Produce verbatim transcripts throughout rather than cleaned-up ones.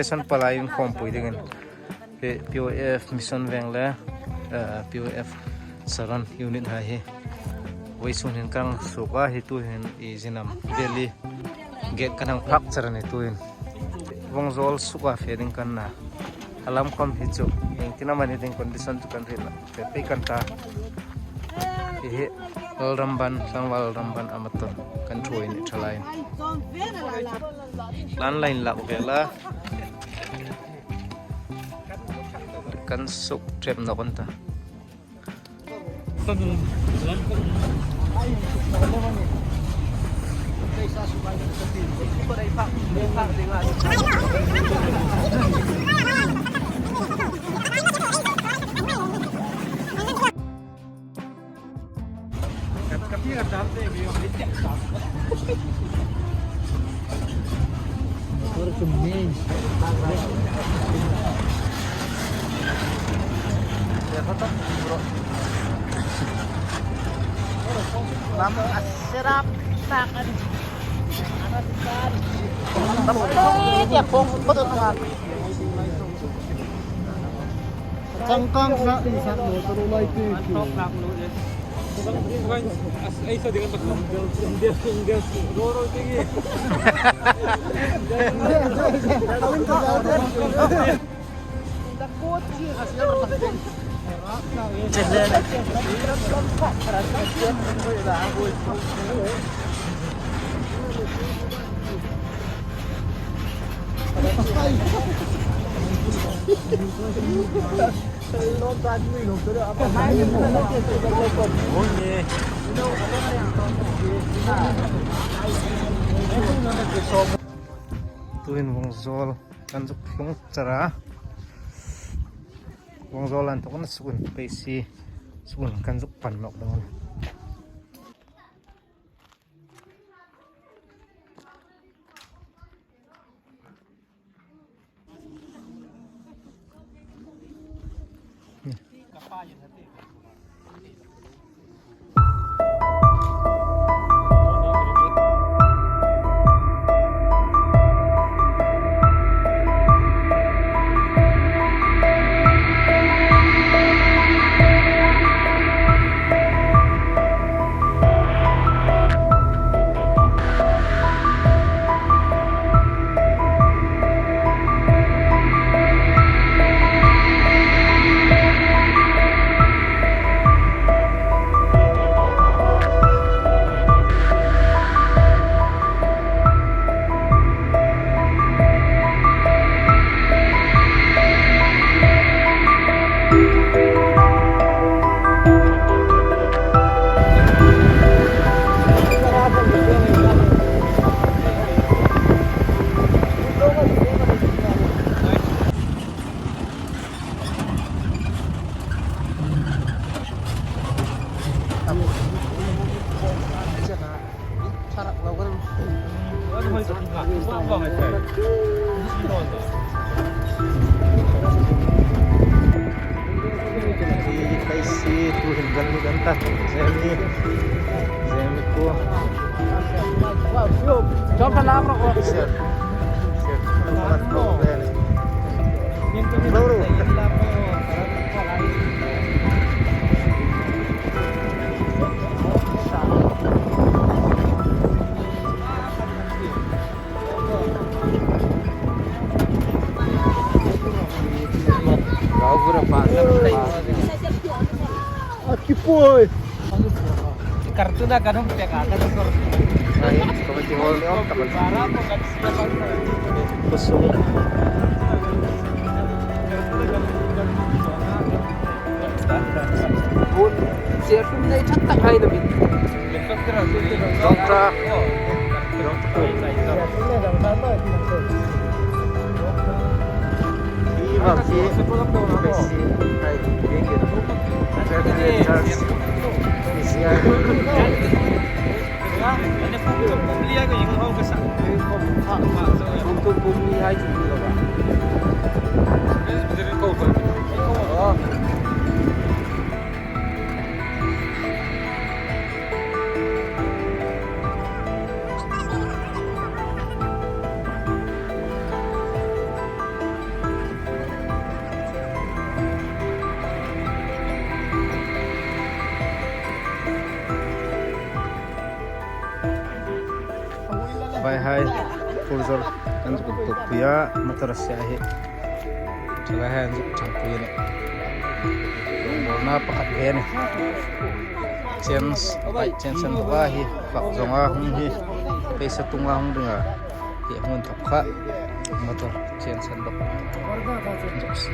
Session palai inkhawmpui dingin. P-, P O F Mission Veng le, eh, P O F Saron unit hai hi. Vawisun hin kan suk a, hi tuhin i Zinam Valley gate kan hang phak char a ni tuhin. Vawngzawl suk a fe ding kan na. A lam khawm hi chu, iengtin am a ni ding condition chu kan hril a. Fe pei kan ta. Hi hi, Lalramban, tlangval Lalramban a ma tawn kan ṭhuoi ni ṭhalai. Lan line lak vel a. Kan suk ṭep nawk an ta. Lam a serap tak a ni. Ana tak. Tapi dia pong betul kan. Changkang sa, sa lo, sa lo lai te ki. Tuhin Vawngzawl kan zuk tlung char a. Vawngzawl an thawk na sukun pei si sukun kan zuk pan nawk ding a nih. Tuhin kan lut an ta. Zemi. Zemi ku. Chawp ta lam ro. Sir. Sir. Ro ro. Aki poi. Kartuna kanum peka, kanum kor. Ai, committee hall ni awm tak a ni. Bara po kan. Kusum. Hun, sia tum nei thak tak hai na min. Dawngṭa. Dawngṭa. Hi vang hi. Besi. Hai, hi ki. Church. Besi ai. Kum tum kum ni hai chu lo ba. Oh. Zol kan zuk tuokpui a, motor a sia hi. Chulai hin zuk changpui a nih. Bawlna pakhat ve a nih. Chance, bike chance an dawk a hi. Fak zawnga hung hi. Pei sa tunga hung dinga. Hi hmun thawk kha. Motor chance an dawk. Zuk si.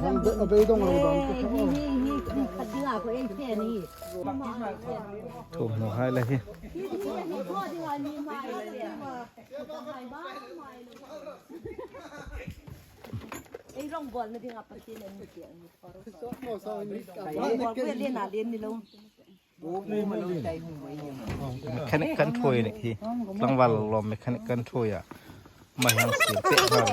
Hang de, a bei dong lo dong. Hi, hi, hi, hi, khat dinga ko ei te ni. Thum no hai la hi. Ei rongbawlna dinga Pathien an mi ti ang. Rongbawlna dinga len ni lo. Mechanic kan thaw a nih hi. Tlangval lawm mechanic kan thaw a. Mai hang si te hang.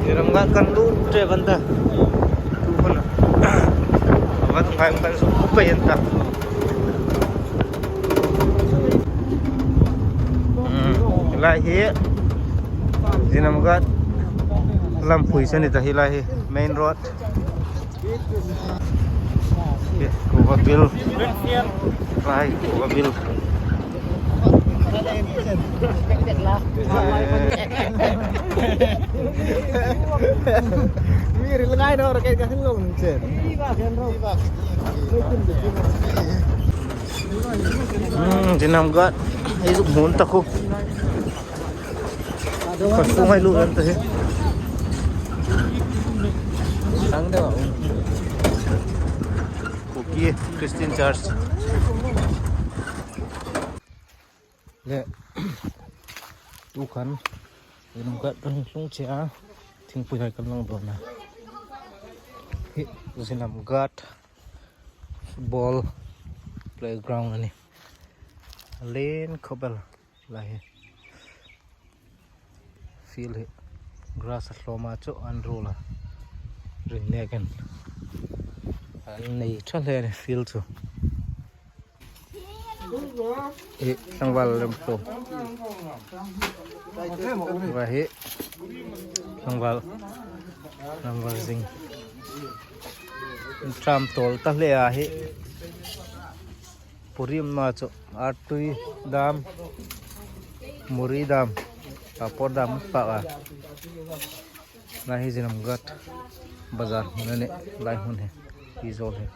Zinamgat kan lut te kan ta. Tu kan. Avat kai kan su kupa yan ta. Hmm, lai hi. Zinamgat lampui sa ni ta hi lai hi. Main road. Kuva bil. Lai, kuva bil. Mi ril ngai no, raket ka hin long chen. Hmm, Zinamgat. Ei zuk hmun ta khu. Ka sungai lu kan ta hi. Sang deu. Kuki Christian Church. Le. Tu khan. Zinamgat kan hlung che a. Thingpui hai kan lang dona. Hi Zinamgat football playground a nih. Len khawp el. Lai hi. Field hi. Grass a hlawm a chu an rul a. Ring nekin. An nei ṭha hle a nih field chu. Hi tlangval lem tu. Uva hi. Tlangval. Tlangval zing. Tram tol ta hle a hi. Purim ma chu artui dam, muri dam, papor dam pa a. Lai hi Zinamgat bazar hmun a nih, lai hmun hi, hi zawl hi.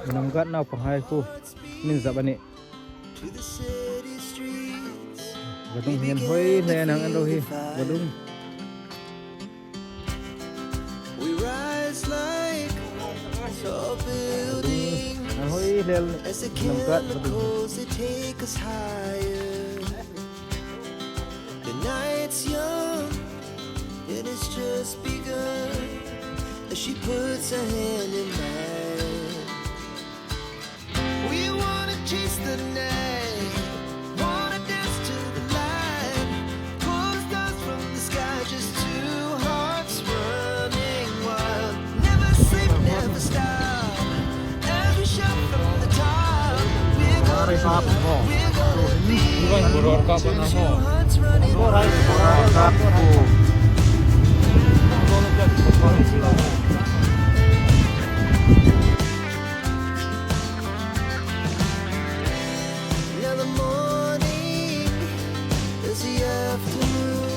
Zinamgat naupanghai khu min zap a nih. Vadung hian hoi hle nang an lo hi, vadung. We rise like tall buildings. An hoi hle, Zinamgat vadung. As the coast take us higher. The night's young, and it's just begun. As she puts her hand in mine. We wanna chase the night, wanna dance to the light. Pull the stars from the sky, just two hearts running wild. Never sleep, never stop. As we shout from the top, we're gonna, we're gonna be two hearts running wild. Now the morning is the afternoon.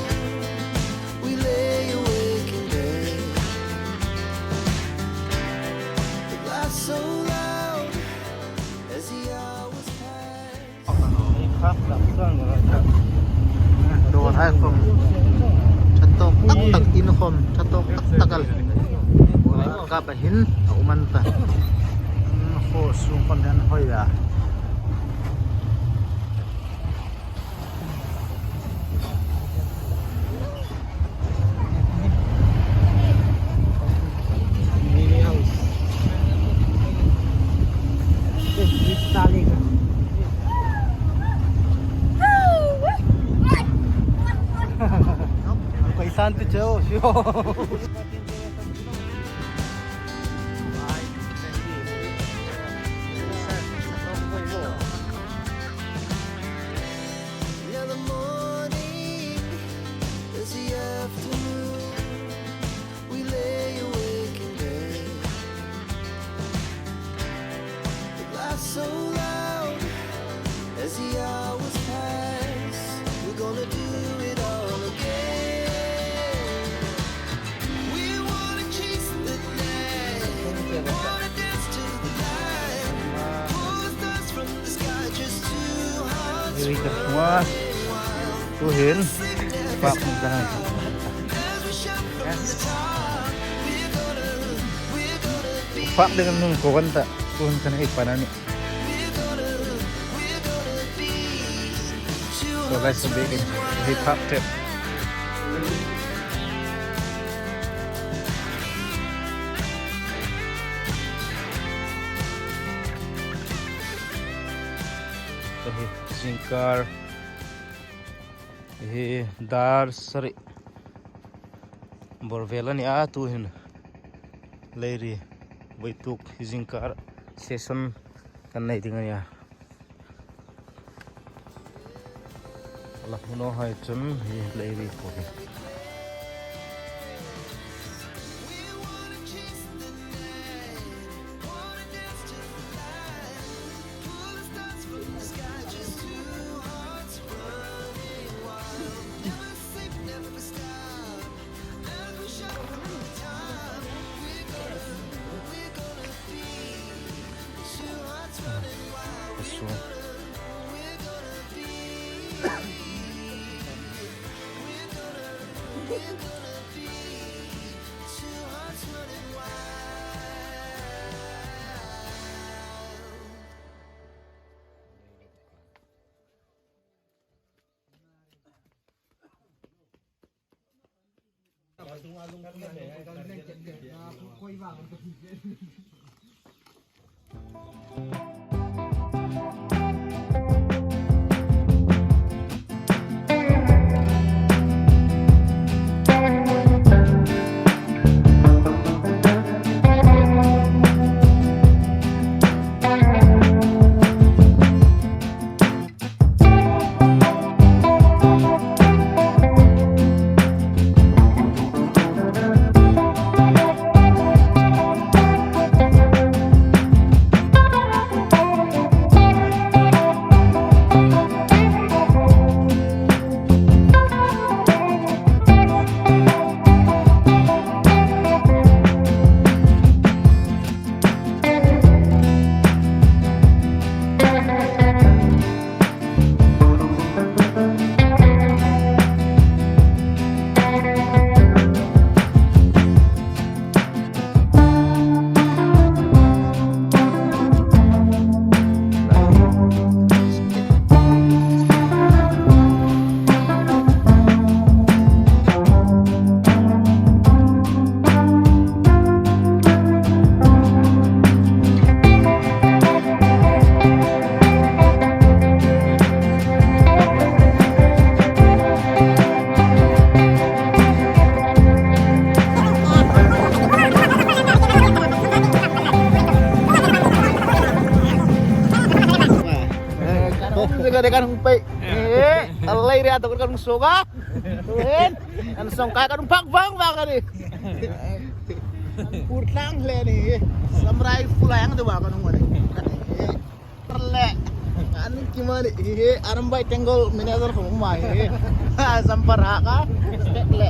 We lay awake in bed. The laughs so loud as the hours pass. Dawr hai khom ṭha tawk tak tak, in khom ṭha tawk tak tak a. Kap a hin a um an ta. Khaw sung khom hian hoi a. Kaisan tu cheu sio. Ri ka hmua. Tuhin. Fak hmang ta. Fak ding an nun ko kan ta. Tuhin kan hei pan a nih. So guys, so big in hip hop trip. So hi zingkar hi dar sari bawr vel a ni a, tuhin Leiri voituk hi zingkar session kan nei ding a nia. La hmu naw hai chun hi Leiri khuo hi. Kan hung deka deka hung pei. Eh, alai ria to kan hung soga. Tuhin, an song kai kan hung phak vang vang a nih. Pur tlang le ni. Samurai fulai ang tu ba kan hung ni. Kan ni. Perle. An ki ma ni. He, Arambai Tenggol manager ko ma he. Sampara ka. Perle.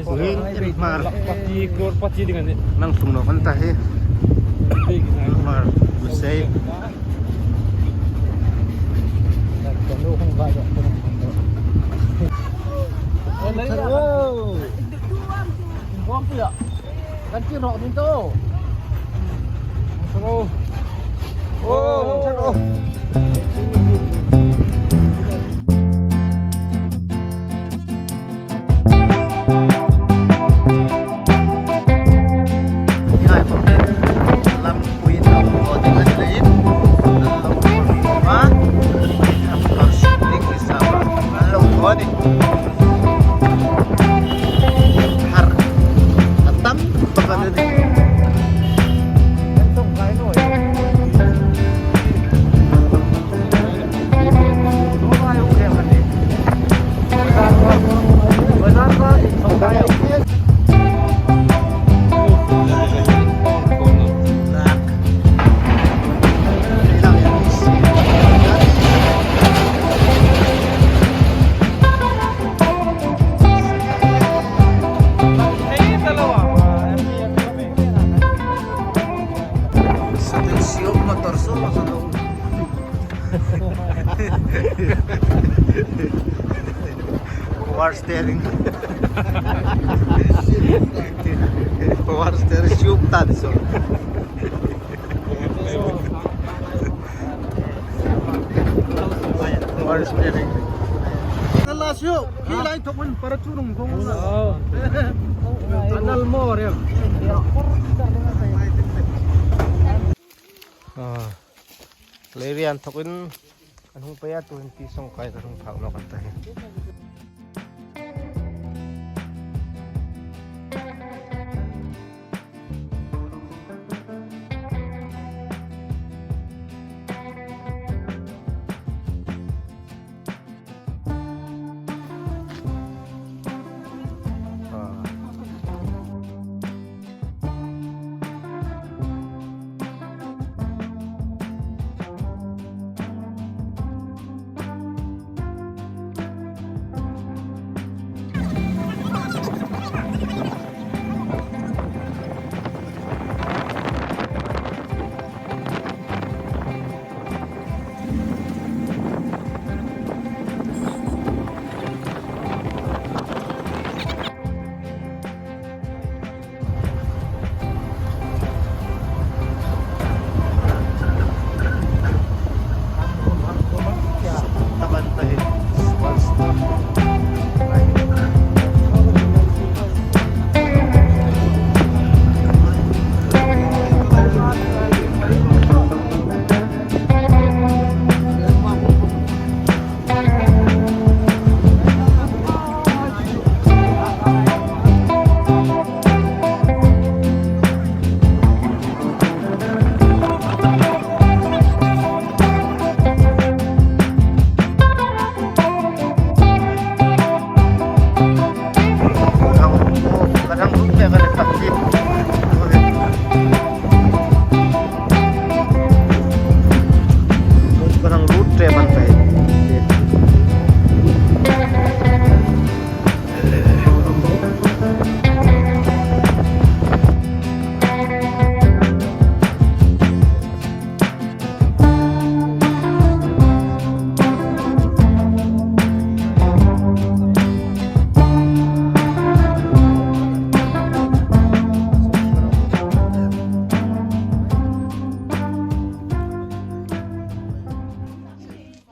Tuhin, in mar. Pati, crore pati ding a nih. Nang sung no kan ta he. In mar. Musei. Kan ti ro min to. Oh, oh. Satin siop motor so, motor so. Power steering. Power steering, siup ta di so. Power steering. Kala siu, khi lai thok man para chu rung kong. Anal mo rem. Ah. Leirian thokin kan hung pei a, tuhin T. Songkai kan hung phak nawk an ta hi.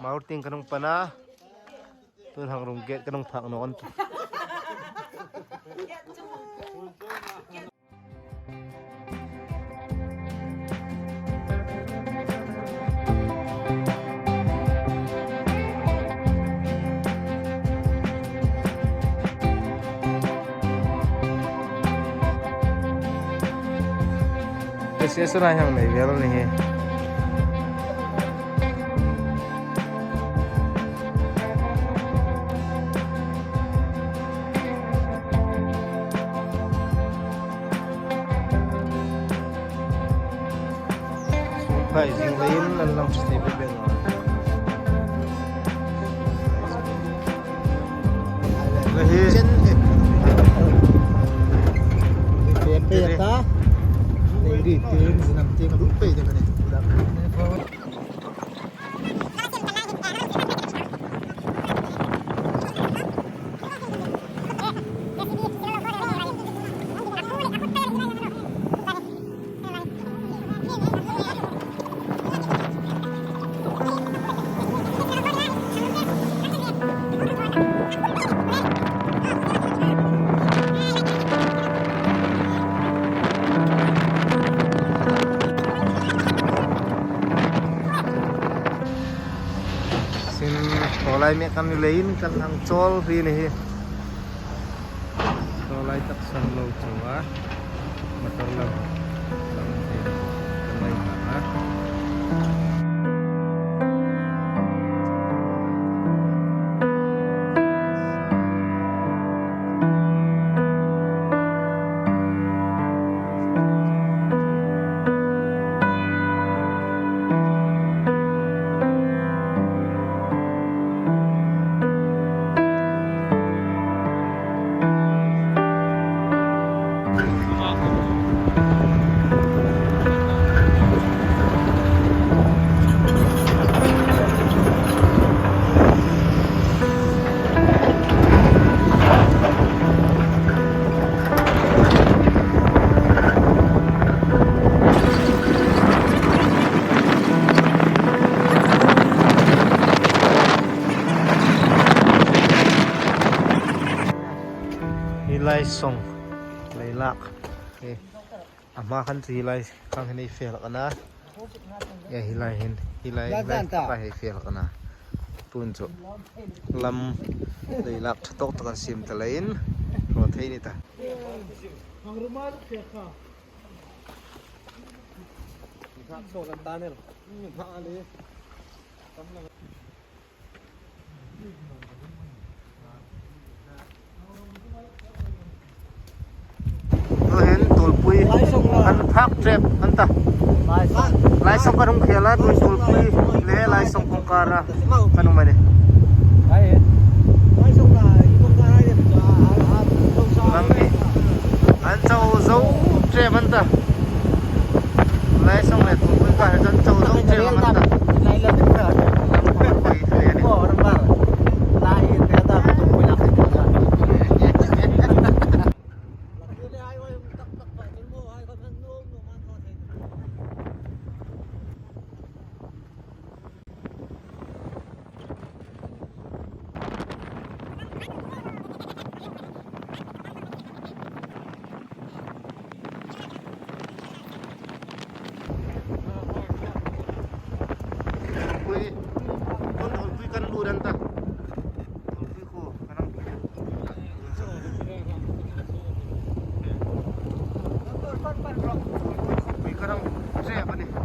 Mau tieng kan hung pan a. Tun hang rung gate kan hung phak nawk an ta. Station a hang nei vel a ni hi. Songkai zing leiin an lang step a bel. Hi. Chen hi. Pe pe ta. Nei ri tin, zinam tin, lu pe de mane. Sin, khawlai mek kan ni leiin kan hang chawl ri ni hi. Khawlai tak san lo chaw a. Motor lam. Lam te. Kan mai hang a. Song, leilak. Eh, a hma khan chu hi lai khan hin ei fe hlak a na. Eh, hi lai hin, hi lai, hi lai khan ei fe hlak a na. Tun chu lam leilak ṭha tawk tak an siem ta leiin, raw thei ni ta. Tuhin Tulpui an phak trep an ta. Laisong kan hung khel a, tuhin Tulpui le Laisong kawngkara kan um a nih. Lam hi an chau zo trep an ta. Laisong le Tulpui kha hi an chau zo trep an ta. Tulpui, tun Tulpui kan lut an ta. Tulpui khuo kan hang. Tulpui kan hang trep a nih.